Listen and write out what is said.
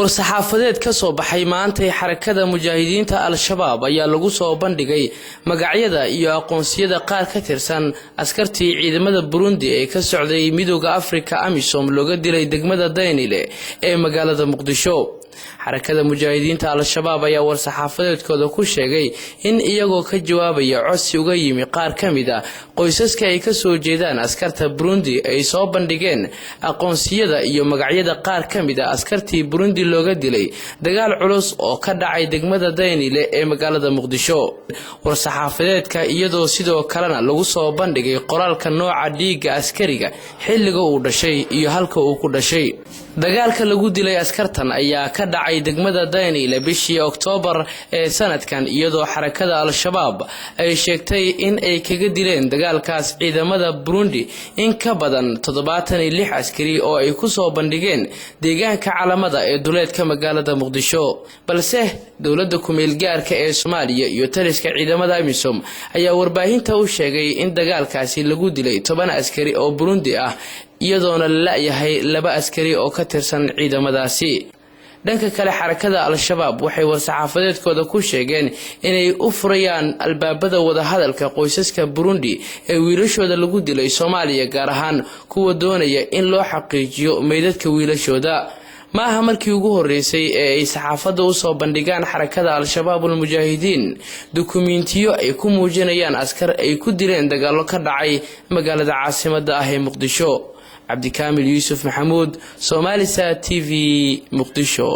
War-saxaafadeed ka soo baxay maantay Xarakada Mujaahidiinta Al-Shabaab ayaa lagu soo bandhigay magacyada iyo aqoonsiyada qaar ka tirsan askartii ciidamada Burundi ee ka socday Midooda Afrika, AMISOM, looga dilay degmada Daynile ee magaalada Muqdisho. Xarakada Mujaahidiinta Al-Shabaab ayaa war-saxaafadeedkooda ku sheegay in iyagoo ka jawaabaya codsi uga yimi qaar ka mid a qoysaska ay kasoo jeedaan askarta Burundi, ay soo bandhigeen aqoonsiyada iyo magacyada qaar ka mid a askartii Burundi looga dilay dagaal culus oo ka dhacay degmada Daynile ee magaalada Muqdisho. War-saxaafadeedka, iyadoo sidoo kalena lagu soo bandhigay qoraalka nooca dhiigga askariga, xilliga uu dhashay iyo halka uu ku dhashay. Dagaalka lagu dilay askartan ayaa ka dhacay degmada Daynile bishii Oktoobar ee sanadkan, iyadoo Xarakada Al-Shabaab ay sheegtay in ay kaga dileen dagaalkaas ciidamada Burundi in ka badan 76 askari oo ay kusoo bandhigeen deegaanka Calamada ee duleedka magaalada Muqdisho. Balse dowladda kumeel gaarka ee Soomaaliya iyo taliska ciidamada AMISOM ayaa warbaahinta u sheegay in dagaalkaasi lagu dilay 10 askari oo Burundi ah, iyadoona la la-yahay laba askari oo ka tirsan ciidamadaasi. Dhanka kale, Xarakada Al-Shabaab waxay war-saxaafadeedkooda ku sheegeen inay u furayaan albaabada wadahadalka qoysaska Burundi ee wiilashooda lagu dilay Soomaaliya, gaar ahaan kuwa doonaya in loo xaqiijiyo meydadka wiilashooda. Ma aha markii ugu horeysay ee ay saxaafadda usoo bandhigaan Xarakada Al-Shabaab Almujaahidiin dukumiintiyo ay ku muujinayaan askar ay ku dileen dagaallo ka dhacay magaalada caasimadda ah ee Muqdisho. Cabdikaamil Yuusuf Maxamuud, Somalisat TV, Muqdisho.